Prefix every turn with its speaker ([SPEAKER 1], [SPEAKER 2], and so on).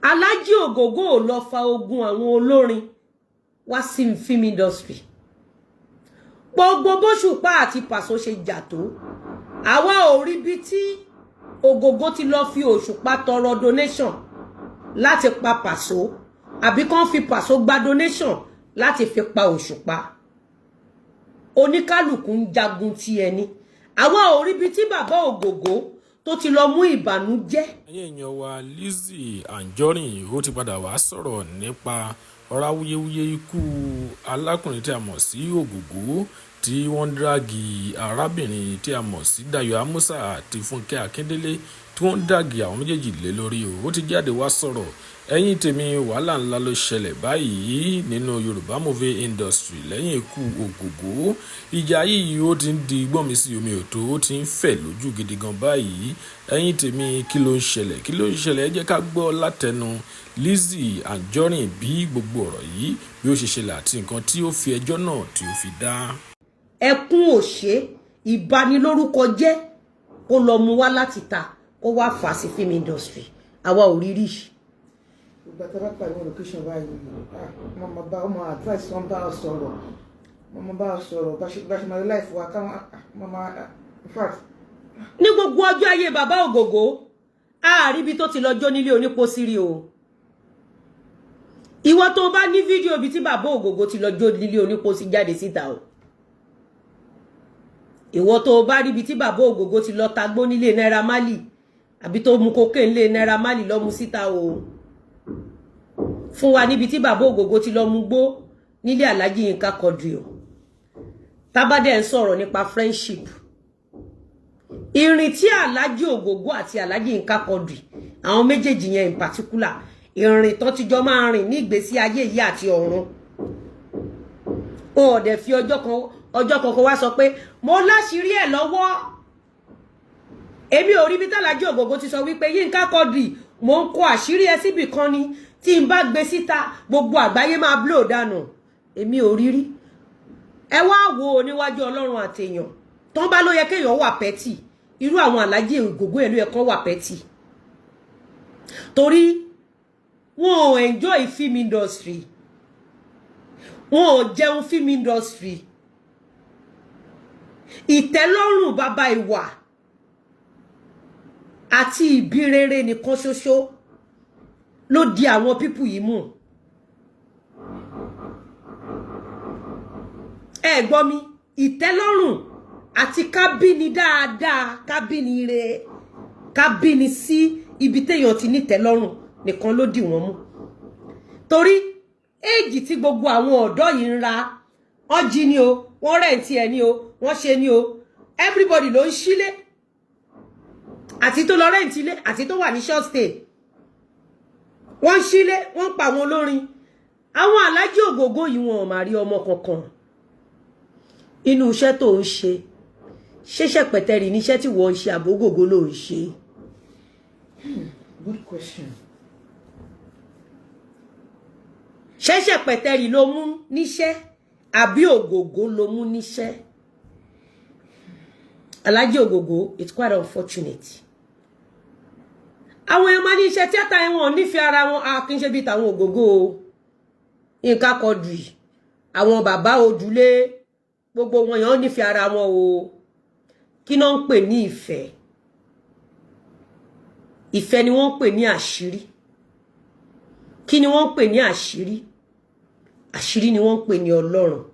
[SPEAKER 1] Alhaji Ogogo ò lọ fa ogun àwọn olórin wá sí film industry. Gbogbo bóṣùpá àti Pàṣọ ṣe jà tó, àwa ò rí bí tí Ògògó ti lọ fi Òṣùpá tọrọ donation láti pa Pàṣọ, àbí kán fi Pàṣọ gba donation láti fi pa Òṣùpá. Oníkálùkù ń jagun ti ẹni. Àwa ò rí bí tí bàbá Ògògó tó ti lọ mú ìbànújẹ́.
[SPEAKER 2] Ẹ̀yin èèyàn wa, Lizzy Anjorin ó ti padà wá sọ̀rọ̀ nípa ọ̀rọ̀ awuyewuye ikú alákùnrin tí a mọ̀ sí Ògògó, tí wọ́n ń drag arábìnrin tí a mọ̀ sí Dayo Amusa àti Fúnkẹ́ Akíndélé, tí wọ́n ń drag àwọn méjèèjì lé lórí o. Ó ti jáde wá sọ̀rọ̀. Ẹ̀yin tèmi, wàhálà ńlá ló ṣẹlẹ̀ báyìí nínú Yorùbá movie industry lẹ́yìn ikú Ògògó. Ìjà yìí, ó ti ń di gbọ́nmi sí omi òtó, ó ti ń fẹ̀ lójú gidi gan báyìí. Ẹ̀yin tèmi, kí ló ń ṣẹlẹ̀? Kí ló ń ṣẹlẹ̀? Ẹ jẹ́ ká gbọ́ látẹnu Lizzy Anjorin bí gbogbo ọ̀rọ̀ yìí bí ó ṣe ṣẹlẹ̀ àti nǹkan tí ó fi ẹjọ́ náà tí ó fi dá.
[SPEAKER 1] Ẹkún òṣè, ìbanilórúkọ jẹ́, kó lọ mú wá láti ta, kó wá fà sí film industry, àwa ò rí rí.
[SPEAKER 3] Ìgbà tí a bá pàdé wọn location báyìí, ah, wọ́n máa bá wọ́n máa advice, wọ́n bá ọ sọ̀rọ̀, wọ́n máa bá ọ sọ̀rọ̀ bá ṣe máa rí life wa káwọn, ah, wọ́n máa, ah, in fact.
[SPEAKER 1] Ní gbogbo ọjọ́ ayé bàbá Ògògó, àáríbi tó ti lọ jó nílé onípòsírí o. Ìwọ tó bá ní fídíò ibi tí bàbá Ògògó ti lọ jó nílé onípòsí, jáde síta o. Ìwọ tó bá ríbi tí bàbá Ògògó ti lọ tagbó nílé Naira Marley, àbí tó mu cocaine nílé Naira Marley, lọ mú síta o. Fún wa níbi tí bàbá Ògògó ti lọ mú gbó nílé Alhaji Yinka Quadri o. Tábàdẹ̀ ń sọ̀rọ̀ nípa friendship, ìrìn tí Alhaji Ògògó àti Alhaji Yinka Quadri, àwọn méjèèjì yẹn in particular, ìrìn tó ti jọ máa rìn ní ìgbésí ayé yìí àti ọ̀run, wọn ò dẹ̀ fi ọjọ́ kan, ọjọ́ kankan wá sọ pé mo láṣìírí ẹ̀ lọ́wọ́. Èmi ò rí bí tàlájì Ògògó ti sọ wípé, "Yínká Quadri, mò ń kó àṣírí ẹ síbì kan ni, tí n bá gbé síta, gbogbo àgbáyé máa blow dànù." Èmi ò rí rí. Ẹ wá wo, oníwájú Ọlọ́run àtèèyàn tán bá ló yẹ kéèyàn wà petty, irú àwọn Àlájì Ògògó ẹ̀ ló yẹ kán wà petty, torí wọn ò enjoy film industry, wọn ò jẹun film industry. Ìtẹ́lọ́rùn bàbá ìwà àti ìbí rere nìkan ṣoṣo ló di àwọn people yìí mú. Ẹ gbọ́ mi, ìtẹ́lọ́rùn àti kábíni dáadáa, kábíni re, kábíni sí ibi téèyàn ti nítẹ́lọ́rùn nìkan ló dì wọ́n mú, torí éèjì tí gbogbo àwọn ọ̀dọ́ yìí ń ra, wọ́n jí ni o, wọ́n rent ẹ̀ ni o, wọ́n ṣe ni o, everybody ló ń sílé, àti tó lọ rent ilé, àti tó wà ní short stay, wọ́n ń sílé, wọ́n ń pa àwọn olórin. Àwọn Aláàjì Ògògó yìí, wọn ò máa rí ọmọ kankan inú iṣẹ́ tó ń ṣe. Ṣẹṣẹ pẹ̀tẹ́rì níṣẹ́ tí wọ́n ń ṣe, àbógògó ló ń ṣe?
[SPEAKER 3] Good question.
[SPEAKER 1] Ṣẹṣẹ pẹ̀tẹ́rì ló mú níṣẹ́, àbí Ògògó ló mú níṣẹ́? Aláàjì Ògògó, it's quite unfortunate. Àwọn èèyàn máa ní iṣẹ́ tíátà yẹn, wọn nífẹ̀ẹ́ ara wọn. A kì í ṣe bíi tàwọn Ògògó o. Yínká Quadri, àwọn bàbá ojúlé, gbogbo wọn yẹn nífẹ̀ẹ́ ara wọn o. Kí náà ń pè ní ìfẹ́? Ìfẹ́ ni wọ́n ń pè ní àṣírí. Kí ni wọ́n ń pè ní àṣírí? Àṣírí ni wọ́n ń pè ní Ọlọ́run.